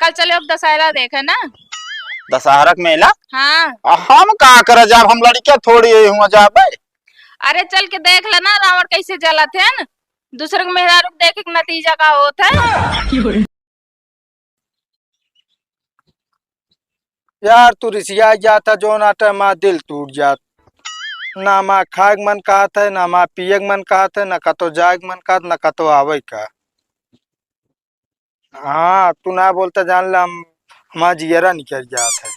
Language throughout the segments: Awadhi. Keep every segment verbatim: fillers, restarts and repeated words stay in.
चल, चले अब दशहरा देखे ना। दशहरा के मेला? हाँ। आ, हम का करे जाब, हम लड़किया थोड़ी हुआ जाबे। अरे चल के देख लेना रावण कैसे जलत है न, दूसरे के मेहरारू के देखे के नतीजा का होत है। यार, तू रिसिया जात है, जौन आटे हमार दिल टूट जात। ना हमार खाए के मन कहत है, ना हमार पिए के मन कहत है, ना कतो जाए के मन कहत, ना कतो आवे का। हाँ, तू ना बोलता जान ला, हम, हमार जियरा निकल जात है।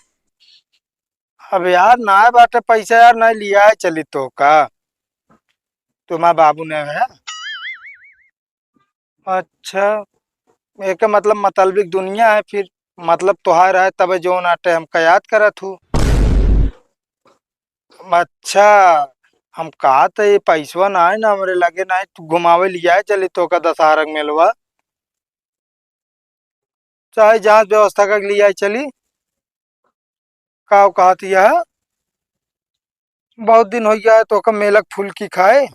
अब यार, ना बाटे पैसा यार, ना लिया है, चली तो का? तुम्हार बाबू ने है। अच्छा, एके मतलब मतलबिक दुनिया है फिर, मतलब तोहार है तबे जौन आटे हमका याद करत हूँ। अच्छा, हम कहत है ये पैसवा ना है ना हमरे लगे ना है, तू घुमावे लिया है चली तो का दशहरा के मेलवा, चाहे जहाँ व्यवस्था कर लिया है चली। का कहत यह बहुत दिन हो गया है तो का मेलक फुल्की खाए।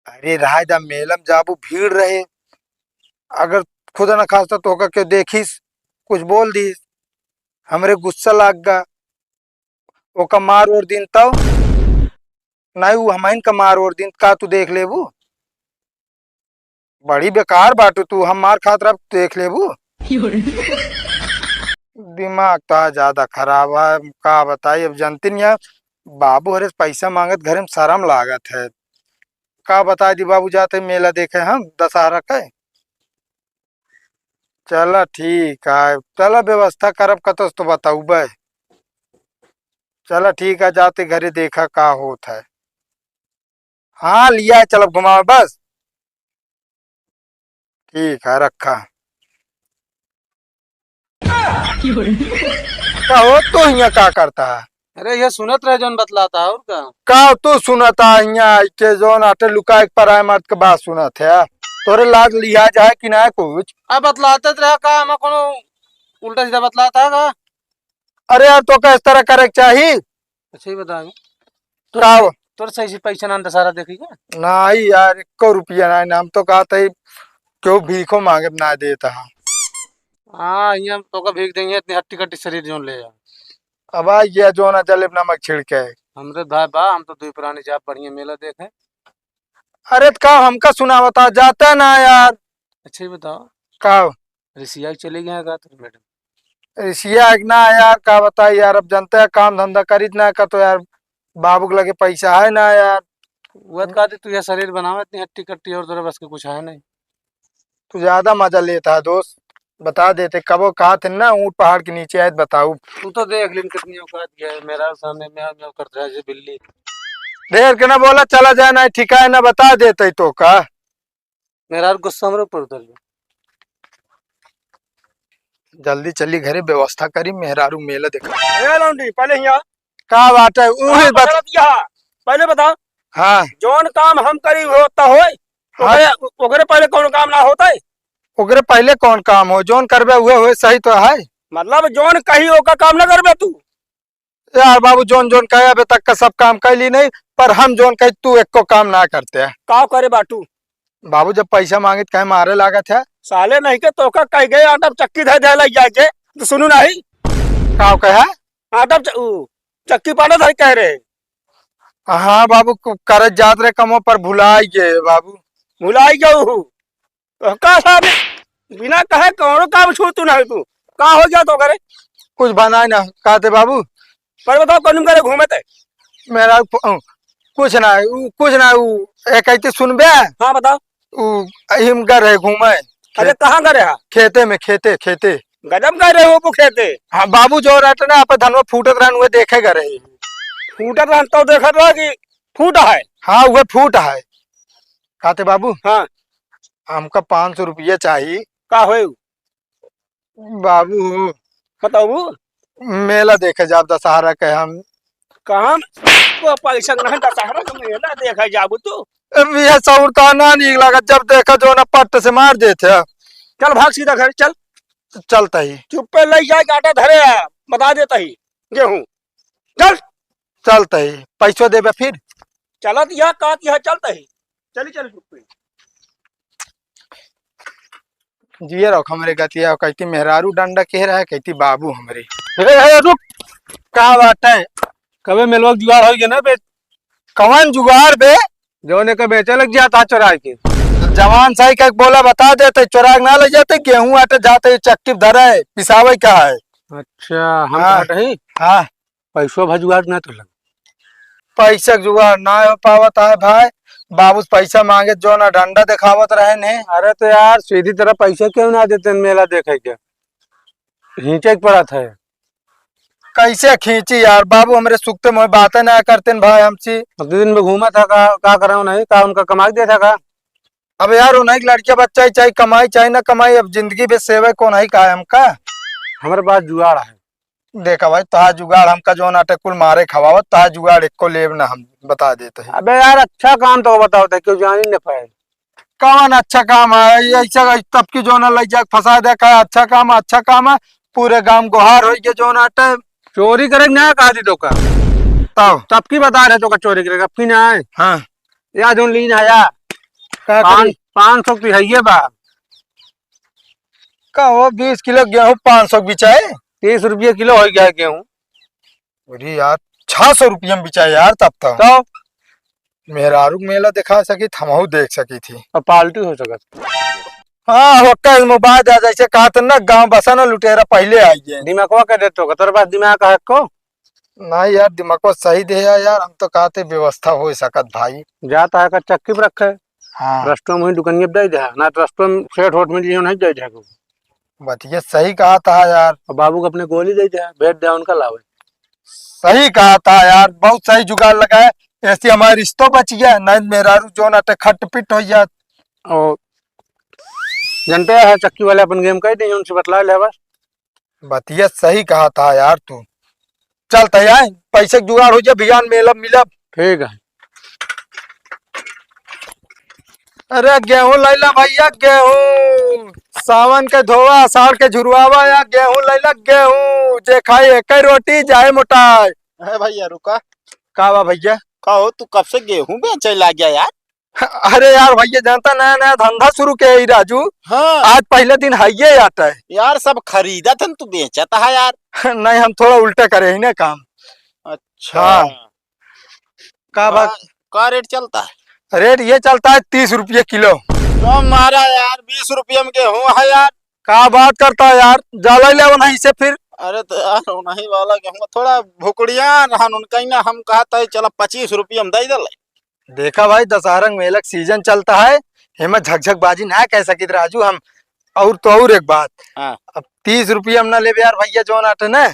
अरे रहा दा, मेलम जाबू भीड़ रहे, अगर खुदा न खास्ता तोहका केहू देखिस, कुछ बोल दिस, हमरे गुस्सा लाग गा, ओका मार ओर दिन तब, नहीं उ हमइन का मार ओर दिन, का तू देख लेबू? बड़ी बेकार बाटू तू, हम मार खात रहब, देख लेबू। दिमाग तो आज ज्यादा खराब है, का बताई, अब जनती नहीं है, बाबू हरे से पैसा मांगत घरे में शर्म लागत है। का बताई दी बाबू, जाते मेला देखे हम दशहरा के। चला ठीक है, चला व्यवस्था करब कतस तो बताउबे। चला ठीक है, जाते घरे देखा का होत है। हाँ, लिया है, चलब घुमावे बस। ठीक है, रखा। का हो, तू हियाँ का करता है? अरे, ये सुनत रहे जौन बतलाता है, और का? का तू सुनता हियाँ आइके जौन आटे लुकाए के पराए मर्द के बात सुनत है? तोरे लाज लिहाज है कि ना कुछ? अब बतलाते तो रहा का, हम कोनो उल्टा सीधा बतलाता है का? अरे यार, तो का इस तरह करे के चाही? अच्छा, ही बताओ। तो का हो? तोर सही से पैसा ना दशहरा देखी का? नहीं यार, एको रुपया नहीं, हम तो कहते ही केहू भीखो मांगे ना देता है। हाँ, यहाँ तो का भीख देंगे, इतनी हट्टी कट्टी शरीर जोन ले जा। अब आ गया जो ना जलेब नमक छिड़के। हमरे भाई बा, हम तो दुई प्राणी जाब बढ़िया मेला देखे। अरे तो का हमका सुनावता, जाता ना यार। अच्छा, ही बताओ। का हो? रिसिया के चले गए हैं का तोर मैडम? रिसिया के ना यार, का बताई यार, अब जनते हैं काम धंधा करीत ना का तो यार, बाबू के लगे पैसा है ना यार। वह तो कहते तू यह शरीर बनावे इतनी हट्टी कट्टी और तोरे बस के कुछ है नहीं। तू ज्यादा मजा लेता है दोस्त, बता देते कबो कहा थे ना ऊँट पहाड़ के नीचे आए तो बताऊ। तू तो देख लिन कितनी औकात गया है, मेरा सामने म्याऊ म्याऊ करत रहा है जैसे बिल्ली। ढेर के ना बोला, चला जाए ना, ठीक है ना, बता देते तो का। मेहरारू गुस्सा हमरे ऊपर उतर गया। जल्दी चली घरे, व्यवस्था करी, मेहरारू मेला देखा। ए लौंडी, पहले हियाँ। का बात है? उहे हाँ, बत- पहले बता। हाँ। जौन काम हम करी होता होय, हाँ। ओकरे, ओकरे पहले कौन काम ना होता है? ओकरे पहले कौन काम हो? जौन करबे उहे होए, सही तो है। मतलब जौन कही ओका काम ना करबे तू? यार बाबू, जौन जौन कहे अबे तक का सब काम कैली नहीं, पर हम जौन कही तू एको काम ना करते है। का करे बाटू? बाबू जब पैसा मांगे तो कहे मारे लागत है। साले नहीं के तोका कह गए आटा चक्की धर दे लग जाए के, तो सुनू नहीं। का कहे? आटा च-, ऊ, चक्की पाना धर कह रहे। हाँ बाबू, क-, करत जात रहे कमो पर भुलाई गए बाबू। भुलाई गए ऊ। तो का साहब, बिना कहे कौनो काम छूट तू नहीं तू। का हो गया तो करे? कुछ बनाए ना, कहते बाबू। पर बताओ, कौन करे घूमे ते? मेरा कु-, कुछ ना, उ, कुछ ना, उ, एक ऐसे सुनबे? हाँ, बताओ। उ, हिम घर है घूमे। अरे, कहाँ घर है? खेते में, खेते, खेते। गजब कर रहे हो वो खेते। हाँ, बाबू जो रहते ना, आप धनवा फूटत रहन, उहे देखे घर है। फूटत रहन तो देखत रहो कि फूट है। हाँ, उहे फूट है। कहते बाबू? हाँ। हमका पाँच सौ रुपया चाही। का होए? बाबू। बताओ। मेला देखे जाब दशहरा के हम। कहाँ? वो पैसा नहीं, दशहरा के मेला देखे जाबू तू? अब यह सौर का ना नीक लागत, जब देखा जो ना पट्ट से मार देते हैं। चल भाग सीधा घर, चल। चलता ही। चुप्पे ले जाए के आटा धरे है, बता देता ही। गेहूं। चल। चलता ही। पैसो देबे फिर? चलत यह, कहत यह, चलता ही। चली, चल चुप्पे। जिए रहो हमरे गतिया, कहती मेहरारू डंडा के रहे, कहती बाबू हमरे। ए, ए, रुक। का बात है? कबे मेलवा के जुगाड़ होइ गया ना बे? कवन जुगाड़ बे? जौन एका बेचे लग जाता चोराइ के। जवान सही कह के बोला, बता देते, चोराइ के ना ले जाते, गेहूं आटे जाते, चक्की धरे, पिसावे का है। अच्छा, हम हाँ। कहा नहीं? हाँ। पैसो भा जुगाड़ ना तो लग। पैसा के जुगाड़ ना हो पावत है भाई। बाबू से पैसा मांगे, जौन डंडा देखावत रहे ने। अरे तो यार, सीधी तरह पैसा क्यों ना देते हैं मेला देखे के? खींचे के पड़त है। कैसे खींची यार, बाबू हमरे सुखते मोहे बातें ना करते हैं भाई हमसे। अब दो दिन में घूमा था, का, का कराओ नहीं, का उनका कमाई दे था का? अब यार, उन्हीं के लड़किया बच्चा ही चाहे कमाई चाहे ना कमाई, अब जिंदगी भर सेवे को नहीं कहा हमका। हमारे पास जुगाड़ है। देखा भाई, तोहार जुगाड़ हमका जौन आटे कुल मारे खवावत, तोहार जुगाड़ एको लेब ना, हम बता देते हैं। अबे यार, अच्छा काम तो बताओ, तो क्यों जानी न पाए। कौन अच्छा काम है? ये ऐसा तब की जौन लग जाके फंसा दे का अच्छा काम, अच्छा काम है। पूरे गांव गोहार होई के जौन आटे। चोरी करे के ना कहा दी तो का? तब? तब की बता रहे तो का चोरी करे, अब की ना है? हाँ। या जौन लीन आया। का पाँच, करी? पाँच सौ की है ये बा। का हो, बीस किलो गेहूं पाँच सौ बिचाए? तीस रुपये किलो हो गया गेहूं। अरे यार, छह सौ रुपये में बिचाए यार, तब तो। तो? मेहरारू के मेला दिखा सकी थी, हमहू देख सकी थी। और पार्टी हो सकत। हाँ, हो कल मोबाइल दे, जैसे कहा था ना, गांव बसा ना लुटेरा पहले आई है। दिमागवा के देतो, तोर पास दिमाग है को? नहीं यार, दिमागवा सही दे यार, यार, हम तो कहते व्यवस्था हो सकत भाई। जाता है का चक्की पर रखे। हाँ। रस्तों में दुकानिया पे दे दे, ना तो रस्तों में सेठ होठ में लिए नहीं दे दे को। बतिया सही कहा था यार। और बाबू को अपने गोली दे दे, भेज दे उनका लावे। सही कहा था यार, बहुत सही जुगाड़ लगाए, ऐसे हमारे रिश्तो बच गया, नहीं मेहरारू जौन आटे खट पिट हो जात। और जनते हैं चक्की वाले अपन गेम कह दे, उनसे बतला ले बस। बतिया सही कहा था यार तू। चल तैयार, पैसे के जुगाड़ हो जाए, बिहान मेलब मिलब। ठीक है। अरे गेहूं लैला भैया गेहूं, सावन के धोवा आषाढ़ के झुरवावा या गेहूं लैला गेहूं, जे खाई एक ही रोटी जाए मोटाए। अरे भैया रुका। का बा भैया? का हो, तू कब से गेहूं बेचे लाग गया यार? अरे यार भैया, जानता नया नया धंधा शुरू किया ही राजू। हाँ। आज पहले दिन है ये आता है। यार सब खरीदत हन, तू बेचत है यार। नहीं, हम थोड़ा उल्टा करे ही ना काम। अच्छा। हाँ। का बात? का, का रेट चलता है? रेट ये चलता है तीस रुपये किलो। तो हमारा यार बीस रुपये में गेहूं है यार। का बात करता है यार, जाला ले नहीं से फिर। अरे तो यार नहीं वाला गेहूं थोड़ा भुकड़िया रहन उनका ही ना, हम कहा था चला पच्चीस रुपये में दे दे। देखा भाई, दशहरा के मेला के सीजन चलता है, हेमा झकझक बाजी ना कह सकित राजू हम, और तो और एक बात, हाँ। अब तीस रुपया हम ना लेबे यार भैया, जौन आटे ना,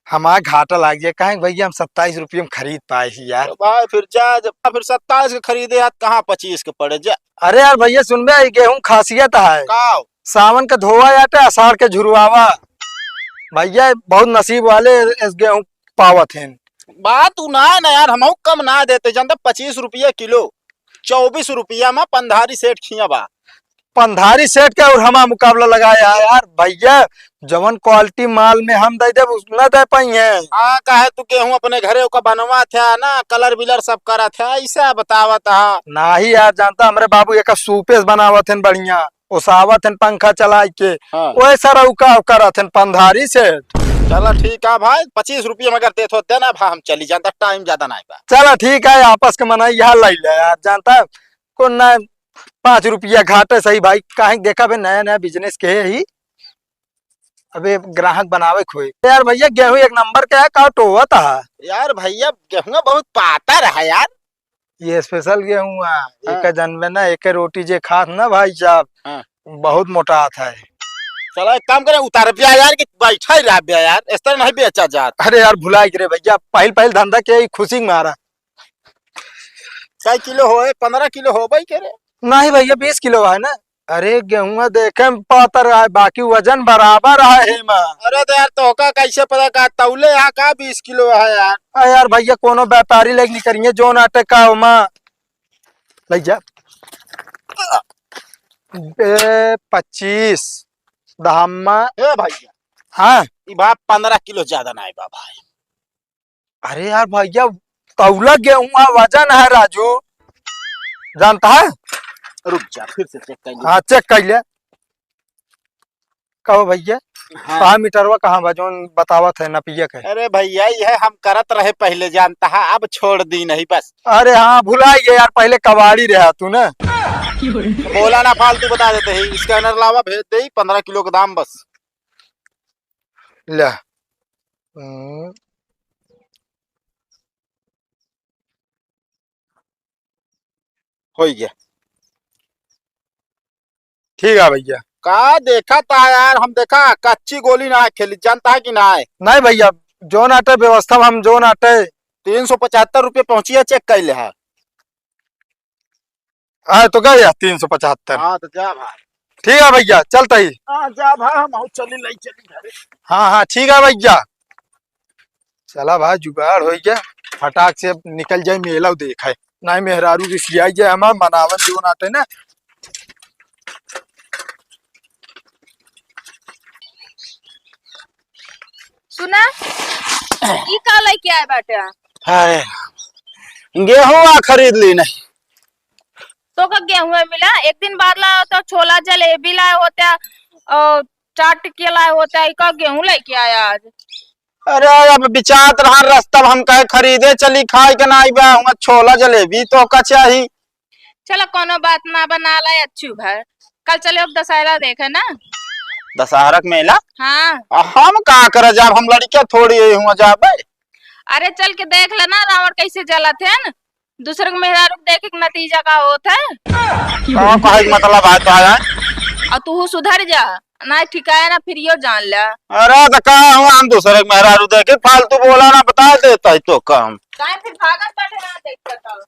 हमारा घाटा लाग जाए, काहे कि भैया हम सत्ताईस रुपया में खरीद पाए ही यार। तो भाई फिर जा, जब फिर सत्ताईस के खरीदे यार, कहाँ पच्चीस के पड़े जा। अरे यार भैया सुनबे, ये गेहूं खासियत है। का? सावन के धोवा आटे, आषाढ़ के झुरवावा। भैया बहुत नसीब वाले इस गेहूं पावत हैं। बात उ ना है ना यार, हमहू कम ना देते, जानता पच्चीस रुपया किलो, चउबीस रुपया में पंधारी सेठ खिया बा। पंधारी सेठ के और हमारा मुकाबला लगाया है यार भैया, जवन क्वालिटी माल में हम दे देब, उ ना दे पाई हैं। हाँ, काहे तू गेहूं अपने घरे ओका बनवा थे ना, कलर बिलर सब करा थे, ऐसा बतावत हा। नाही यार, जानता हमरे बाबू एक सूपे से बनावत हैं बढ़िया, ओसावत हैं पंखा चलाइ के। हाँ। ओए सर, उ का करत हैं पंधारी सेठ? चला ठीक है भाई, पच्चीस रुपया में अगर देत हो देना भा, हम चली जानता, टाइम ज्यादा नहीं बा। चला ठीक है, आपस के मनाई यहाँ लाई ले यार, जानता को ना, पाँच रुपया घाटे सही भाई, काहे देखा बे नया नया बिजनेस के ही, अबे ग्राहक बनावे खोए। यार भैया गेहूं एक नंबर के है, का टोवत है? यार भैया गेहूं बहुत पातर है यार। ये स्पेशल गेहूं है, हाँ। एक जनबे ना, एक रोटी जे खात ना भाई साहब, हाँ। बहुत मोटात है। चला एक काम करे, उतार बे यार कि बैठा ही रह बे यार, इस तरह नहीं बेचा जात। अरे यार भुला के रे भैया, पहल पहल धंधा के ही खुशी में मारा। कै किलो होए? पन्द्रह किलो होबे करे। नहीं भैया, बीस किलो है ना। अरे गेहुआ देखे में पातर है, बाकी वजन बराबर है हेमा। अरे तो यार, तोहका कैसे पता का तौले यहाँ का बीस किलो है यार? अरे यार भैया, कोनो व्यापारी लेके निकलिए, जौन आटे का ओमा ले जा। ए, पच्चीस दहम्मा। ए भैया। हाँ। ई बा पन्द्रह किलो ज्यादा ना बा भाई। अरे यार भैया, तौला गेहूं वजन है राजू, जानता है? रुक जा, फिर से चेक कर ले। हाँ, चेक कर ले। कहो भइया, हाँ। कहाँ मीटरवा कहाँ बा, जौन बतावत है नपिया के? अरे भइया, यह हम करत रहे पहिले, जानता है, अब छोड़ दी नहीं बस। अरे हाँ, भुलाइ गए यार, पहिले कबाड़ी रहा तू ना। बोला ना फालतू, बता देते ही, स्कैनर लावा, भेज दे, पन्द्रह किलो के दाम बस। ले। हम्म। होइ गया। ठीक है भइया। का देखा था यार, हम देखा कच्ची गोली ना खेली, जानता है कि ना है? नहीं भइया, जौन आटे व्यवस्था में हम जौन आटे। तीन सौ पचहत्तर रुपये पहुँची है, चेक कर ले हा। हाँ, तो गया तीन सौ पचहत्तर। हाँ, तो जा भाई। ठीक है भइया, चलता ही। हाँ, जा भाई, हम आउ चली, लई चली घरे। हाँ, हाँ, ठीक है भइया। चला भाई, जुगाड़ होइ गया, फटाक से अब निकल जाए, मेला देखाए, नाहीं मेहरारू रिसियाई जाए, हमार मनावन जौन आटे ना। सुना, ई का लइके आए बाटे? हाय, गेहूं आ खरीद ली नहीं। तो का गेहूं है मिला? एक दिन बाद लाए होता छोला जलेबी लाए होता और चाट के लाए होता, ई का गेहूं लइके आया आज? अरे, अब बिचात रहा रस्ता, हम कहे खरीदे चली, खाए के ना आइबा, हुआ छोला जलेबी तो का चाही। चलो, कोनो बात ना, बना लाए अच्छू भर। कल चले अब दशहरा देखे ना। दशहरा के मेला? हाँ। आ, हम का करे जाब, हम लड़किया थोड़ी यही हुआ जाबे। अरे, चल के देख लेना रावण कैसे जलत है न, दूसरे के मेहरारू के देखे के नतीजा का होत है। का कहे के मतलब है तो है? और तू सुधर जा, ना ठिकाए ना फिर यो जान ला। अरे, तो का हुआ, हम दूसरे के मेहरारू देखे, फालतू बोला ना, बता देता है तो काम। काहे फिर भागत बाटे ना देख के तो?